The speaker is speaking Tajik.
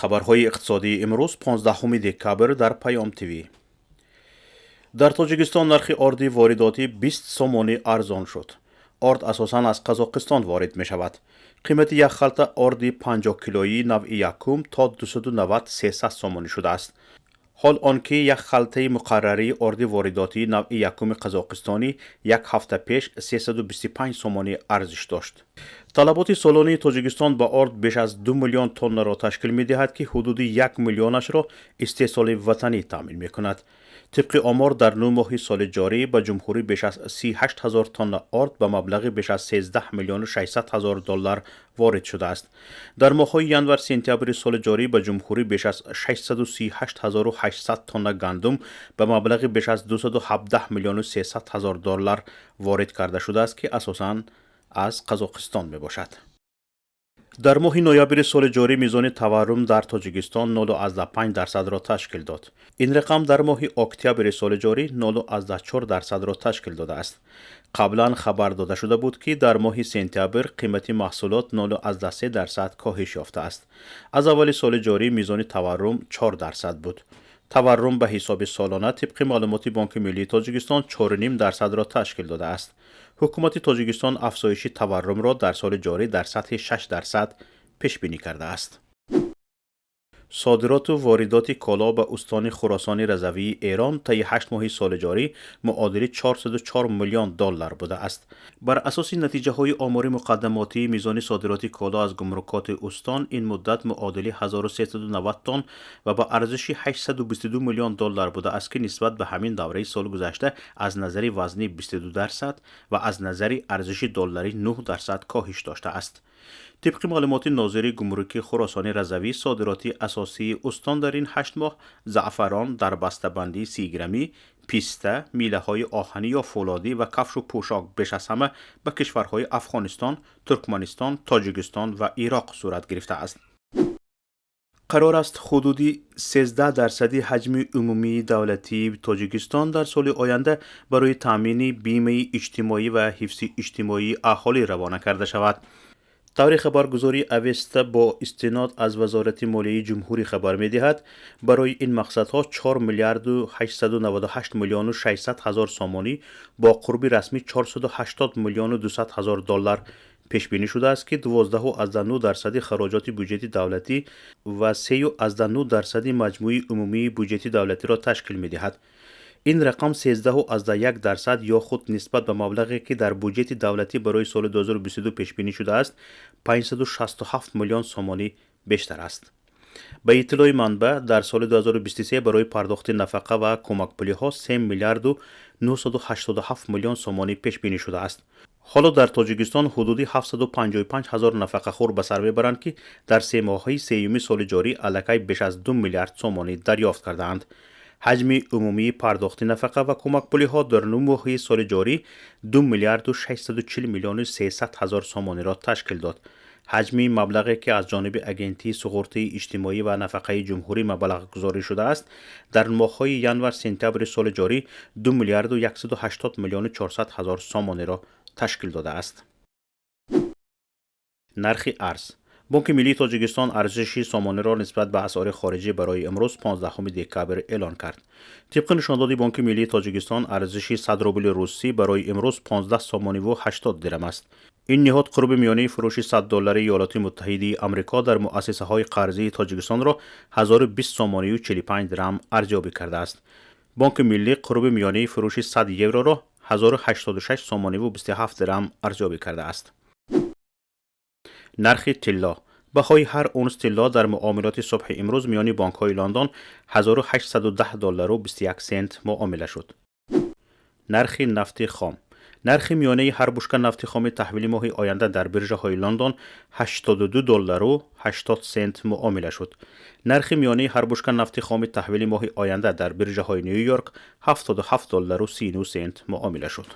Хабарҳои иқтисодии имрӯз, 15 декабр, дар Паём ТВ. Дар Тоҷикистон нархи орди воридотӣ 20 сомонӣ арзон шуд. Орд асосан аз Қазоқистон ворид мешавад. Қимати як халта орди 50 килоии навъи якум то 290-300 сомонӣ шудааст, ҳол он ки як халтаи муқаррарии орди воридотии навъи якуми қазоқистонӣ як ҳафта пеш 325 сомонӣ арзиш дошт. Талаботи солонаи Тоҷикистон ба орд беш аз 2 миллион тоннаро ташкил медиҳад, ки ҳудуди 1 миллионашро истеҳсоли ватанӣ таъмин мекунад. Тибқи омор, дар 9 моҳи соли ҷорӣ ба ҷумҳурӣ беш аз 38 ҳазор тонна орд ба маблағи беш аз 13 миллиону 600 ҳазор доллар ворид шудааст. Дар моҳҳои январ сентябри соли ҷорӣ ба ҷумҳурӣ беш аз 638 ҳазору 800 тонна гандум ба маблағи беш аз 217 миллиону 300 ҳазор доллар ворид карда шудааст, ки асосан аз Қазоқистон мебошад. Дар моҳи ноябри соли ҷорӣ мизони таваррум дар Тоҷикистон 0,5 дарсадро ташкил дод. Ин рақам дар моҳи октябри соли ҷорӣ 0,4 дарсадро ташкил додааст. Қаблан хабар дода шуда буд, ки дар моҳи сентябр қимати маҳсулот 0,3 дарсад коҳиш ёфтааст. Аз аввали соли ҷорӣ мизони таваррум 4 дарсад буд. Таваррум ба ҳисоби солона, тибқи маълумоти Бонки миллии Тоҷикистон, 4,5 дарсадро ташкил додааст. Ҳукумати Тоҷикистон афзоиши таваррумро дар соли ҷорӣ дар сатҳи 6 дарсад пешбинӣ кардааст. Содироту воридоти коло ба устони Хуросони Разавии Эрон таи 8 моҳи соли ҷорӣ муодили 404 миллион доллар будааст. Бар асоси натиҷаҳои омори муқаддамотӣ, мизони содироти коло аз гумрукоти устон ин муддат муодили 1390 тонн ва ба арзиши 822 миллион доллар будааст, ки нисбат ба ҳамин давраи соли гузашта аз назари вазнӣ 22% ва аз назари арзиши долларӣ 9% коҳиш доштааст. Тибқи маълумоти нозири гумруки Хуросони Разавӣ, содироти асосии устон дар ин 8 моҳ заъфарон дар бастабандии 30 граммӣ, писта, милаҳои оҳанӣ ё фӯлодӣ ва кафшу пӯшок беш аз ҳама ба кишварҳои Афғонистон, Туркманистон, Тоҷикистон ва Ироқ сурат гирифтааст. Қарор аст ҳудуди 13 дарсади ҳаҷми умумии давлатии Тоҷикистон дар соли оянда барои таъмини бимаи иҷтимоӣ ва ҳифзи иҷтимоии аҳолӣ равона карда шавад. Тавре хабаргузории Авеста бо истинод аз Вазорати молияи ҷумҳурӣ хабар медиҳад, барои ин мақсадҳо 4 миллиарду 898 миллиону 600 ҳазор сомонӣ, бо қурби расмӣ 480 миллиону 200 ҳазор доллар пешбинӣ шудааст, ки 12,9 дарсади хароҷоти буҷети давлатӣ ва 3,9 дарсади маҷмӯи умумии буҷети давлатиро ташкил медиҳад. Ин рақам 13,1 дарсад ё худ нисбат ба маблағе, ки дар буҷети давлатӣ барои соли 2022 пешбинӣ шудааст, 567 миллион сомонӣ бештар аст. Ба иттилои манбаъ, дар соли 2023 барои пардохти нафақа ва кӯмакпулиҳо 3 миллиарду 987 миллион сомонӣ пешбинӣ шудааст. Ҳоло дар Тоҷикистон ҳудуди 755 ҳазор нафақахӯр ба сар мебаранд, ки дар семоҳаи сеюми соли ҷорӣ аллакай беш аз 2 миллиард сомонӣ дарёфт кардаанд. Ҳаҷми умумии пардохти нафақа ва кӯмакпулиҳо дар 9 моҳи соли ҷорӣ 2 миллиарду 640 миллиону 300 ҳазор сомониро ташкил дод. Ҳаҷми маблағе, ки аз ҷониби Агентии суғуртаи иҷтимоӣ ва нафақаи ҷумҳурӣ маблағгузорӣ шудааст, дар моҳҳои январ сентябри соли ҷорӣ 2 миллиарду 180 миллиону 400 ҳазор сомониро ташкил додааст. Нархи арз. Бонки миллии Тоҷикистон арзиши сомониро нисбат ба асъори хориҷӣ барои имрӯз, 15 декабр, эълон кард. Тибқи нишондоди Бонки миллии Тоҷикистон, арзиши 100 рубли русӣ барои имрӯз 15 сомониву 80 дирам аст. Ин ниҳод қурби миёнаи фурӯши 100 доллари Иёлоти Муттаҳидии Амрико дар муассисаҳои қарзии Тоҷикистонро 1020 сомонию 45 дирам арзёбӣ кардааст. Бонки миллӣ қурби миёнаи фурӯши 100 евроро 1086 сомониву 27 дирам арзёбӣ кардааст. Нархи тилло. Баҳои ҳар унс тилло дар муомилоти субҳи имрӯз миёни бонкҳои Лондон 1810 доллару 21 сент муомила шуд. Нархи нафти хом. Нархи миёнаи ҳар бушка нафти хоми таҳвили моҳи оянда дар биржаҳои Лондон 82 доллару 80 сент муомила шуд. Нархи миёнаи ҳар бушка нафти хоми таҳвили моҳи оянда дар биржаҳои Ню Йорк 77 доллару 39 сент муомила шуд.